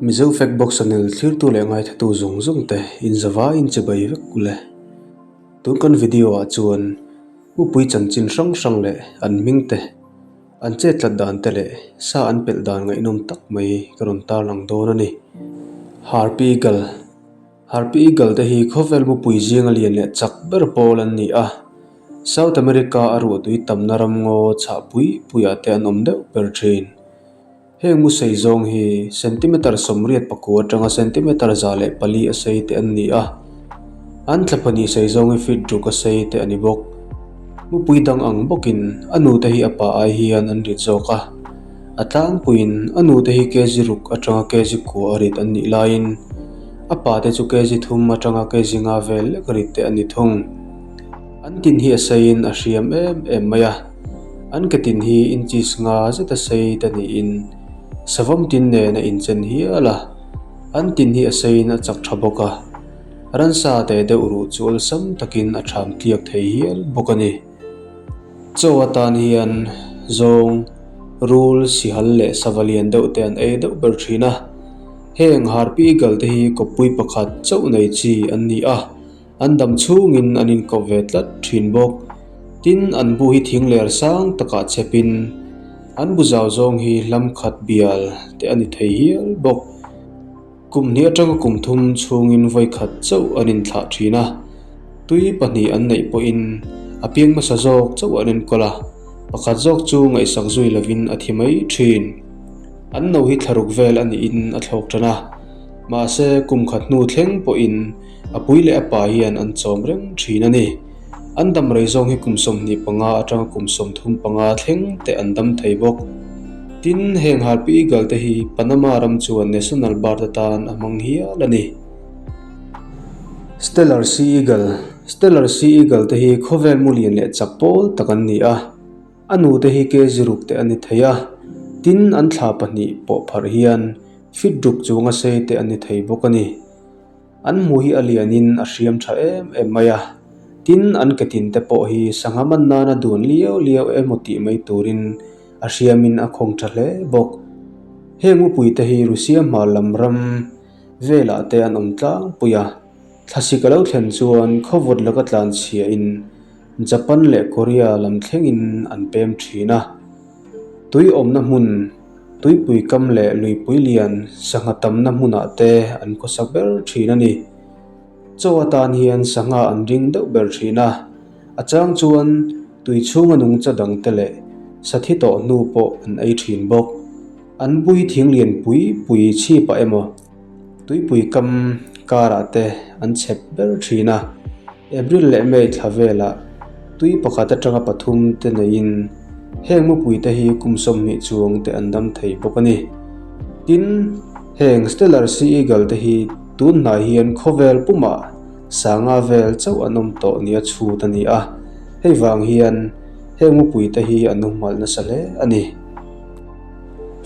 Mizo Fact Box Channel thlirtu leh ngaithatu zawng zawng te inzava inchibai vek ule. Tun kan video ah chuan mupui chanchin hrang hrang leh an hming te, an chet tlat dan te leh sa an pelh dan ngaihnawm tak mai ka rawn tarlang dawn a ni. Harpy Eagle Harpy Eagle te hi khawvel mupui zinga lian leh chak ber pawl an ni a, South America a ruahtui tamna ramngaw chhah pui puiah te an awm deuh ber thin. Heng mu sei zawng hi centimeter 84 atanga centimeter 104 a sei te an ni a, an thla pahnih sei zawng hi feet ruk a sei te a ni bawk. Mupui dang ang bawkin a nute hi a pa ai hian an rit zawk a, a tlangpuiin a nute hi kg ruk atanga kg kua a rit an nih laiin a pa te chu kg thum atanga kg nga vel lek rit te a ni thung. An tin hi a seiin a hriam em em mai a, an ke tin hi inches nga zeta sei ta niin savawm tin nen a inchen hial a, an tin hi a seiin a chak tha bawk a, ransa teh deuh ruh chu awlsam takin a ṭham tliak thei hial bawk a ni. Chaw atan hian zawng, rul, sihal leh sava lian deuh te an ei deuh ber ṭhin a, heng harpi eagle te hi kawppui pakhat chauh nei chi an ni a. An dam chhungin an inkawp ve tlat thin bawk. Tin, an bu hi thing ler sang takah chhepin an bu zau zawng hi hlam khat bial te a ni thei hial bawk. Kum hnih atanga kum thum chhungin vawi khat chauh an inthlah thin a, tui pahnih an neih pawhin a piang hmasa zawk chauh an enkawl a, pakhat zawk chu ngaihsak zui lovin a thi mai thin. An no hi thlaruk vel a niin a thlawk tan a, mahse kum khat hnu thleng pawhin A pui leh a pa hian an chawm reng thin a ni. An dam rei zawng hi kum 25 atanga kum 35 thleng te an dam thei bawk. Tin, heng Harpy Eagle te hi Panama ram chuan National Bird atan a hmang hial a ni. Stellar Sea Eagle, Stellar Sea Eagle te hi khawvel mu lian leh chak pawl tak an ni a. A nute hi kg ruk te a ni thei a, tin an thla pahnih pawh pharh hian feet ruk chunga sei te a ni thei bawk a ni. An hmu hi a lianin a hriam tha em em mai a, tin an ke tin te pawh hi sangha man nana dun liau liau emaw tih mai turin a hriamin a khawng tha hle bawk. Heng mupui te hi Rusia hmar lam ram velah te an awm tlangpui a, thlasik a lo thlen chuan khawvawt laka tlanchhiahin Japan leh Korea lam thlengin an pem thin a, tui awmna hmun Tuipui kam leh luipui lian sangha tamna hmunah te an khawsak ber thin a ni. Chaw atan hian sangha an ring deuh ber thin a, a chang chuan tui chhunga nungcha dangte leh sathi tawh hnu pawh an ei thin bawk. An bui thing lian pui pui chhipah emaw tuipui kam karah te an chhep ber thin a. April leh May thla velah tui pakhat atanga pathum te neiin heng mupui te hi kum 20 chuang te an dam thei bawk a ni. Tin, heng Stellar Sea Eagle te hi tun hnai hian khawvel pumah sanga vel chauh an awm tawh nia chhut a ni a, hei vang hian heng mupui te hi an humhalh nasa hle a ni.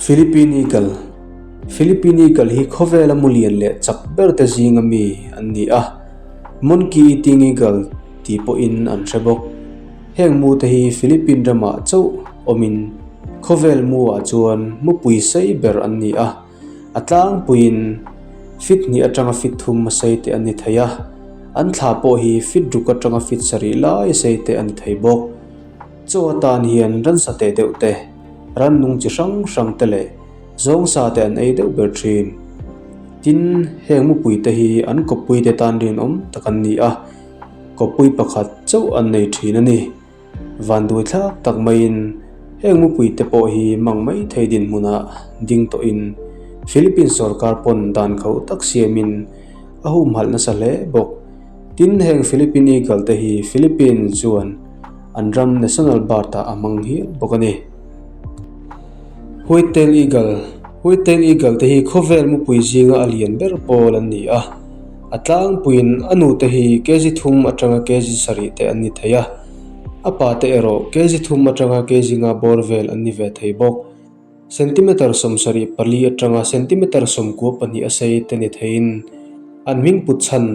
Philippine Eagle Philippine Eagle hi khawvela mu lian leh chak ber te zinga mi an ni a. Monkey Eating Eagle tih pawhin an hre bawk. Heng mu te hi Philippine ramah chauh awmin khawvel mu ah chuan mupui sei ber an ni a, a tlangpuiin feet hnih atanga feet thum a sei te an ni thei a, an thla pawh hi feet ruk atanga feet sarih lai a sei te a ni thei bawk. Chaw atan hian ransa teh deuh te, rannung chi hrang hrang te leh Zawngsa te an ei deuh ber thin. Tin, heng mupui te hi an kawppui te tan rinawm tak an ni a, kawppui pakhat chauh an nei thin a ni. Vanduai thlak tak maiin heng mupui te pawh hi mang mai thei dinhmunah ding tawhin Philippines sorkar pawn dan khauh tak siamin a humhalh nasa hle bawk. Tin, heng Philippine Eagle te hi Philippines chuan an ram national bird ah a hmang hial bawk a ni. White tail eagle White tail eagle te hi khawvel mupui zinga a lian ber pawl an ni a, a tlangpuiin a nute hi kg thum atanga kg sarih te an ni thei a, a pa te erawh kg thum atanga kg nga bawr vel an ni ve thei bawk. Centimeter 74 atanga centimeter 92 a sei te ni theiin an hming put chhan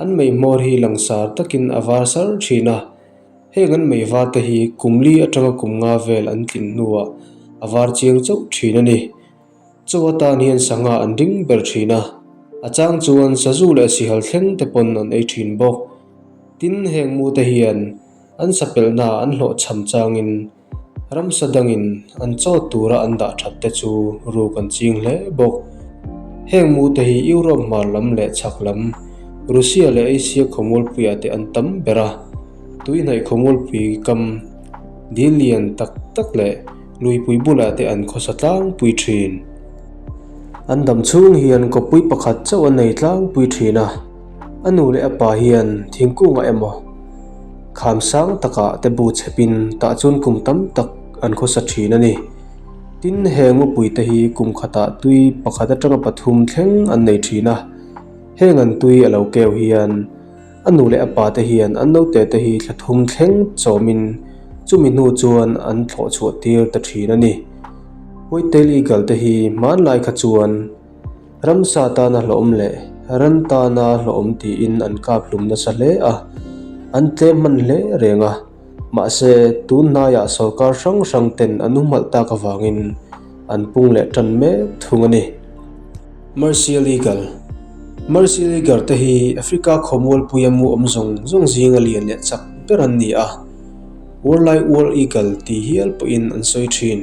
an mei hmawr hi langsar takin a var sar thin a. Heng an mei var te hi kum li atanga kum nga vel an tlin hnuah a var chiang chauh thin a ni. Chaw atan hian sangha an ding ber thin a, a chang chuan sazu leh sihal thleng te pawn an ei thin bawk. Tin, heng mute hian an sapelhna an hlawhchham changin ramsa dangin an chaw tura an dah that te chu ruk an ching hle bawk. Heng mute hi Europe hmar lam leh chhak lam, Russia leh Asia khawmualpuiah te an tam ber a, tuihnaih khawmualpui kam dil lian tak tak leh Luipui bulah te an khawsa tlangpui thin. An dam chhung hian kawppui pakhat chauh an nei tlangpui thin a, a nu leh a pa hian thingkungah emaw kham sang takah te bu chhepin tah chuan kum tam tak an khawsa thin a ni. Tin, he ngupui te hi kum khatah tui pakhat atanga pathum thleng an nei thin a, heng an tui a lo keu hian A nu leh a pa te hian an naute te hi thla thum thleng chawmin chumi hnu chuan an thlawh chhuah tir ta thin a ni. White tail eagle te hi hmanlai kha chuan ramsa tana hlawhawm leh ran tana hlawhawm tiin an kap hlum nasa hle a, an tlem hman hle reng a. Mahse, tun hnaiah sorkar hrang hrang ten an humhalh tak avangin an pung leh tan mek thung a ni. Martial Eagle Martial Eagle te hi Africa khawmualpuia mu awm zawng zawng zinga lian leh chak ber an ni a, Warlai War Eagle tih hial pawhin an sawi thin.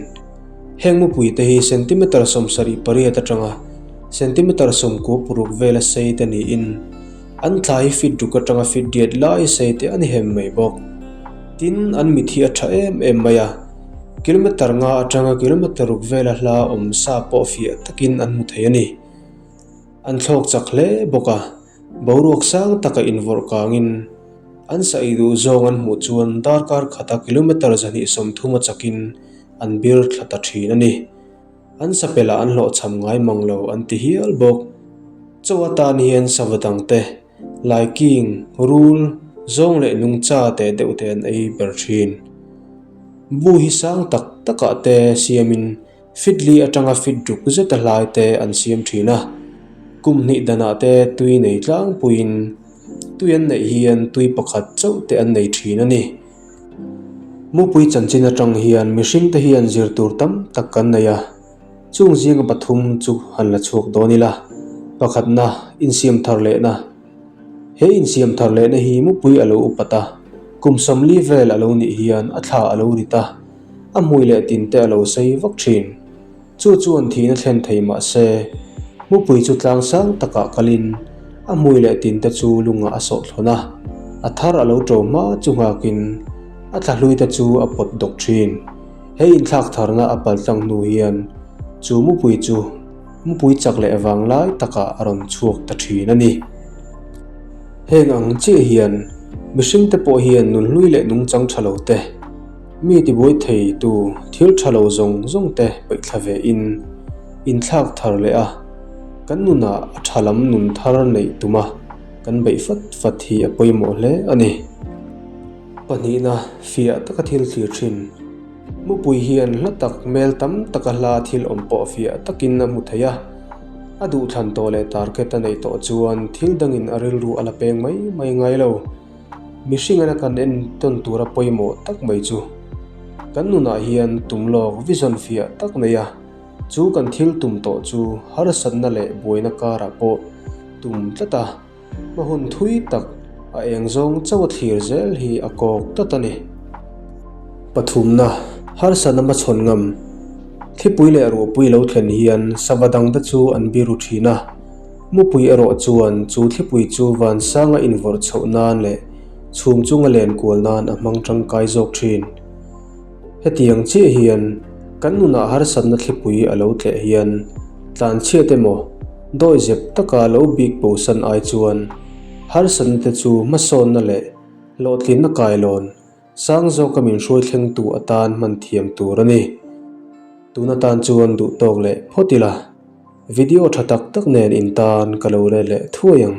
Heng mupui te hi centimeter 78 atanga centimeter 96 vela sei te niin an thla hi feet ruk atanga feet riat lai sei te a ni hem mai bawk. Tin, an mit hi a tha em em mai a. Kilometer nga atanga kilometer ruk vela hla awm sa pawh fiah takin an hmu thei a ni. An thlawk chak hle bawk a, boruak sang taka invawrh kangin an sa ei duh zawng an hmuh chuan darkar khata kilometer 230 a chakin an bir thla ta thin a ni. An sapelah an hlawhchham ngai mang lo an ti hial bawk. Chaw atan hian sava dangte Laiking, rul, zawng leh nungcha teh deuh te an ei ber thin. Bu hi sang tak takah te siamin fit li atanga fit ruk zeta hlai te an siam thin a. Kum hnih danah te tui nei tlangpuiin tui an neih hian tui pakhat chauh te an nei thin a ni. Mupui chanchin atang hian mihringte hian zir tur tam tak kan nei a. Chung zinga pathum chu han la chhuak dawn ila, pakhatna insiam thar lehna. He insiam thar lehna hi mupui a lo upat a, kum 40 vel a lo nih hian a thla a lo rit a, a hmui leh tin te a lo sei vak thin. Chu chuan thihna thlen thei mah se, mupui chu tlang sang takah kalin a hmui leh tin te chu lungah a sawh thlawn a, a thar a lo ṭo hma chu nghakin a thla hlui te chu a pawt dawk thin. He inthlak tharna a paltlang hnu hian chu mupui chu mupui chak leh vang lai takah a rawn chhuak ta thin a ni. Heng ang chiah hian mihringte pawh hian nunhlui leh nungchang tha lo te, mi tibuai theitu thil tha lo zawng zawng te paihthla ve in inthlak thar leh a, kan nunah a tha lam nun thar neih tuma kan beih fat fat hi a pawimawh hle a ni. Pahnihna, fiah taka thil thlir thin. Mupui hian hla tak, mel tam taka hla thil awm pawh fiah takin a hmu thei a. A duhthlan tawh leh target a neih tawh chuan thil dangin a rilru a la peng mai mai ngai lo. Mihring ana kan entawn tura pawimawh tak mai chu kan nunah hian tum lawk vision fiah tak nei a, chu kan thil tum tawh chu harsatna leh buaina karah pawh tum tlat a. Hma hun thui tak a eng zawng chauh a thlir zel hi a kawk tlat a ni. Pathumna, harsatna hmachhawn ngam. Thlipui leh ruahpui lo thlen hian sava dangte chu an biru thin a, mupui erawh chuan chu thlipui chu vansanga invawrh chhoh nan leh chhum chunga len kual nan a hmang tangkai zawk thin. Hetiang chiah hian kan nunah harsatna thlipui a lo tleh hian tlanchhiat emaw dawihzep taka lo bik bosan ai chuan harsatna te chu hmasawnna leh hlawhtlinna kailawn sang zawka min hruai thlengtu atan hman thiam tur a ni. Tun atan chuan duhtawk leh phawt ila, video tha tak tak nen intan ka lo let leh thuai ang.